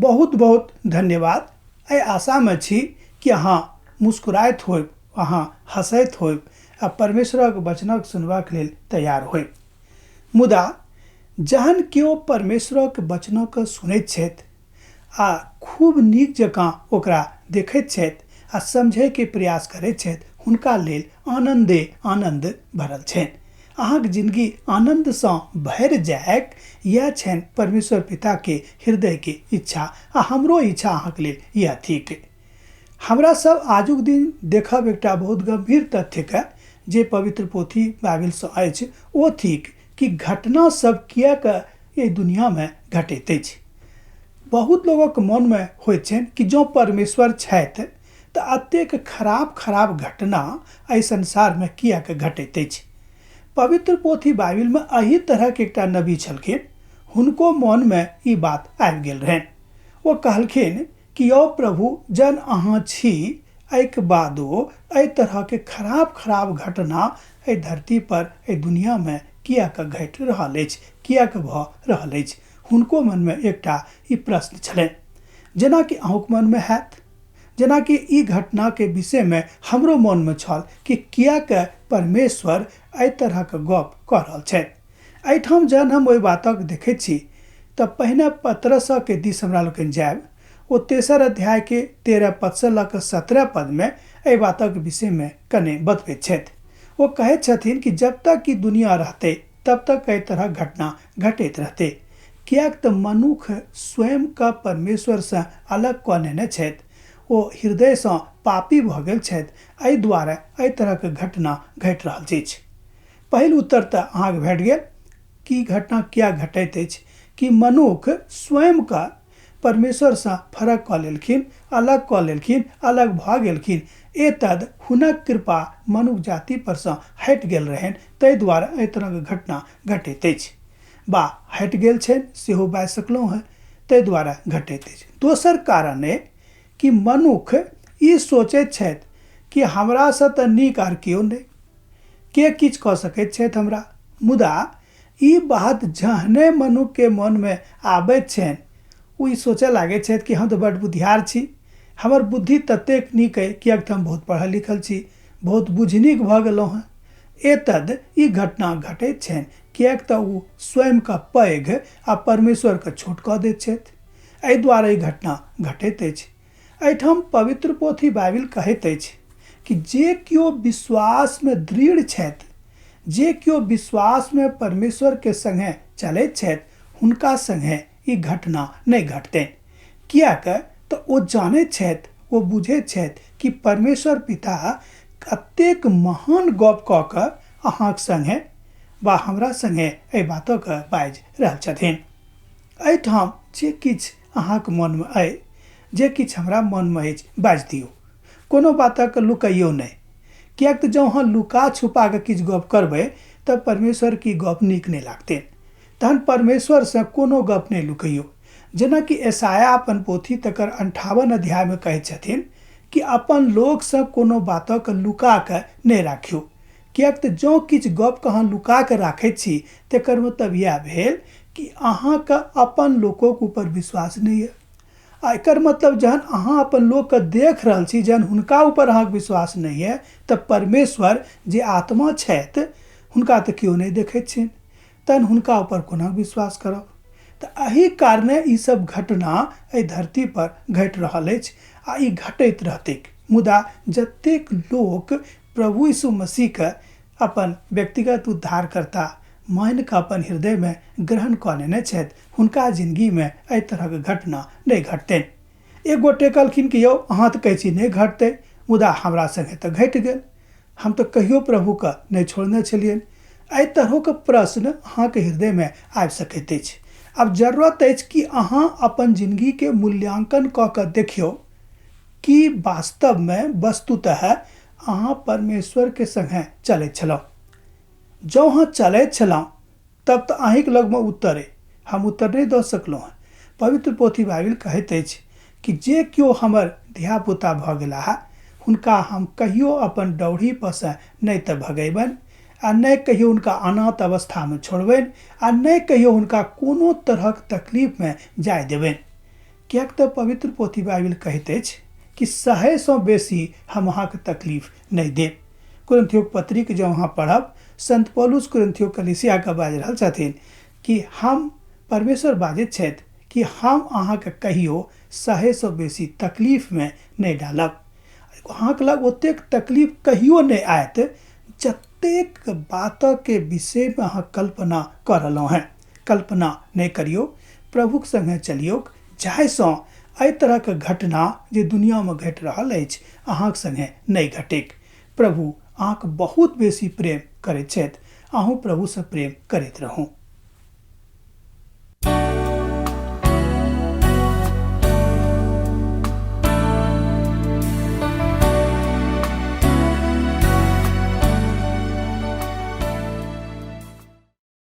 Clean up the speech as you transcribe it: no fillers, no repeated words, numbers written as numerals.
बहुत बहुत धन्यवाद। एहि आशामे छी कि अहाँ मुस्कुराइत होयब, अहाँ हँसैत होयब आ परमेश्वरक वचनक सुनबाक लेल तैयार होयब। मुदा जहन केओ परमेश्वरक वचनक सुनैत छथि आ खूब नीक जकाँ ओकरा देखैत छथि आ समझैके प्रयास करैत छथि, हुनका लेल आनन्दे आनन्द भरल छनि। अहाँके जिंदगी आनन्दसँ भरि जायक, इएह छनि परमेश्वर पिताके हृदयके इच्छा आ हमरो इच्छा अहाँके लेल इएह थिक। हमरा सब आजुक दिन देखब एकटा बहुत गंभीर तथ्यके जे पवित्र पोथी बाइबिलसँ अछि, ओ थिक कि घटना सब किएक एहि दुनियामे घटैत अछि। बहुत लोगक मनमे होइत छनि कि जँ परमेश्वर छथि तऽ एतेक खराब खराब घटना एहि संसारमे किएक घटैत अछि। पवित्र पोथी बाइबिलमे एहि तरहक एकटा नबी छलखिन, हुनको मनमे ई बात आबि गेल रहनि। ओ कहलखिन कि यौ प्रभु, जन अहाँ छी एहिके बादो एहि तरहके खराब खराब घटना एहि धरती पर एहि दुनियामे किएक घटि रहल अछि, किएक भऽ रहल अछि। हुनको मनमे एकटा ई प्रश्न छलनि, जेनाकि अहूँके मनमे हैत, जेनाकि ई घटनाके विषयमे हमरो मनमे छल कि किएक परमेश्वर एहि तरहक गप कऽ रहल छथि। एहिठाम जहन हम ओहि बातक देखैत छी तऽ पहिने पतरसके दिस हमरा लोकनि जायब। ओ तेसर अध्यायके 13 पदसँ लऽ कऽ 17 पदमे एहि बातक विषयमे कने बतबैत छथि। ओ कहैत छथिन कि जब तक ई दुनिया रहतै तब तक एहि तरहक घटना घटैत रहतै, किएक तऽ मनुख स्वयंके परमेश्वरसँ अलग कऽ नेने छथि, ओ हृदयसँ पापी भऽ गेल छथि, एहि दुआरे एहि तरहक घटना घटि रहल अछि। पहिल उत्तर तऽ अहाँके भेट गेल कि घटना किएक घटैत अछि, कि मनुख स्वयंके परमेश्वरसँ फरक कऽ लेलखिन, अलग कऽ लेलखिन, अलग भऽ गेलखिन। एतद हुनक कृपा मनुख जाति परसँ हटि गेल रहनि, ताहि दुआरे एहि तरहक घटना घटैत अछि। बा हटि गेल छनि सेहो बाजि सकलहुँ हेँ, ताहि दुआरे घटैत अछि। दोसर कारण अइ कि मनुख ई सोचैत छथि कि हमरासँ तऽ नीक आर केओ नहि, के किछु कऽ सकैत छथि हमरा। मुदा ई बात जहने मनुखके मनमे आबैत छनि, ओ ई सोचऽ लागैत छथि कि हम तऽ बड्ड बुधियार छी, हमर बुद्धि ततेक नीक अइ किएक तऽ हम बहुत पढ़ल लिखल छी, बहुत बुझनिक भऽ गेलहुँ हेँ। एतद ई घटना घटैत छनि किएक तऽ ओ स्वयंके पैघ आ परमेश्वरके छोट कऽ दैत छथि। एहि दुआरे ई घटना घटैत अछि। एहिठाम पवित्र पोथी बाइबिल कहैत अछि कि जे केओ विश्वासमे दृढ़ छथि, जे केओ विश्वासमे परमेश्वरके संगे चलैत छथि, हुनका संगे ई घटना नहि घटतनि। किएक तऽ ओ जानैत छथि, ओ बुझैत छथि कि परमेश्वर पिता कतेक महान गप कऽ कऽ अहाँक संगे वा हमरा संगे एहि बातक बाजि रहल छथिन। एहिठाम जे किछु अहाँक मनमे अइ, जे किछु हमरा मनमे अछि, बाजि दियौ। कोनो बातक लुकैयौ नहि, किएक तऽ जँ अहाँ लुका छुपा कऽ किछु गप करबै तऽ परमेश्वरके ई गप नीक नहि लागतनि। तहन परमेश्वरसँ कोनो गप नहि लुकैयौ। जेनाकि एसाया अपन पोथी तकर 58 अध्यायमे कहैत छथिन कि अपन लोकसँ कोनो बातक लुका कऽ नहि राखियौ, किएक तऽ जँ किछु गपके अहाँ लुका कऽ राखैत छी तकर मतलब इएह भेल कि अहाँके अपन लोकक ऊपर विश्वास नहि यऽ। आ एकर मतलब जहन अहाँ अपन लोकके देख रहल छी, जहन हुनका ऊपर अहाँके विश्वास नहि यऽ, तऽ परमेश्वर जे आत्मा छथि हुनका तऽ केओ नहि देखैत छनि, तहन हुनका ऊपर कोना विश्वास करब। तऽ एहि कारणे ई सब घटना एहि धरती पर घटि रहल अछि आ ई घटैत रहतैक। मुदा जतेक लोक प्रभु यीशु मसीहके अपन व्यक्तिगत उद्धारकर्ता मानि कऽ अपन हृदयमे ग्रहण कऽ लेने छथि, हुनका जिनगीमे एहि तरहक घटना नहि घटतनि। एक गोटे कहलखिन कि यौ अहाँ तऽ कहै छी नहि घटतै, मुदा हमरा सङ्गे तऽ घटि गेल, हम तऽ कहियो प्रभुके नहि छोड़ने छलियनि। एहि तरहक प्रश्न अहाँके हृदयमे आबि सकैत अछि। आब जरूरत अछि कि अहाँ अपन जिनगीके मूल्यांकन कऽ कऽ देखियौ कि वास्तवमे वस्तुतः अहाँ परमेश्वरके सङ्गे चलैत छलहुँ। जँ अहाँ चलैत छलहुँ तब तऽ अहीँके लगमे उत्तर अइ, हम उत्तर नहि दऽ सकलहुँ हँ। पवित्र पोथी बाइबिल कहैत अछि कि जे केओ हमर धियापुता भऽ गेलाह हुनका हम कहियो अपन डौढ़ी परसँ नहि तऽ भगेबनि आ नहि कहियो हुनका अनाथ अवस्थामे छोड़बनि आ नहि कहियो हुनका कोनो तरहक तकलीफमे जाय देबनि। किएक तऽ पवित्र पोथी बाइबिल कहैत अछि कि सहयसँ बेसी हम अहाँके तकलीफ नहि देब। कुरिन्थियोक पत्रिक जँ अहाँ पढ़ब, संत पौलुस कुरिन्थियो कलीसियाके बाजि रहल छथिन कि हम परमेश्वर बाजैत छथि कि हम अहाँके कहियो सहयसँ बेसी तकलीफमे नहि डालब। अहाँके लग ओतेक तकलीफ कहियो नहि आयत जतेक बातके विषयमे अहाँ कल्पना कऽ रहलहुँ हेँ। कल्पना नहि करियौ, प्रभुक सङ्गे चलियौक, जाहिसँ एहि तरहके घटना जे दुनिआँमे घटि रहल अछि अहाँके सङ्गे नहि घटैक। प्रभु अहाँके बहुत बेसी प्रेम करैत छथि, अहूँ प्रभुसँ प्रेम करैत रहू।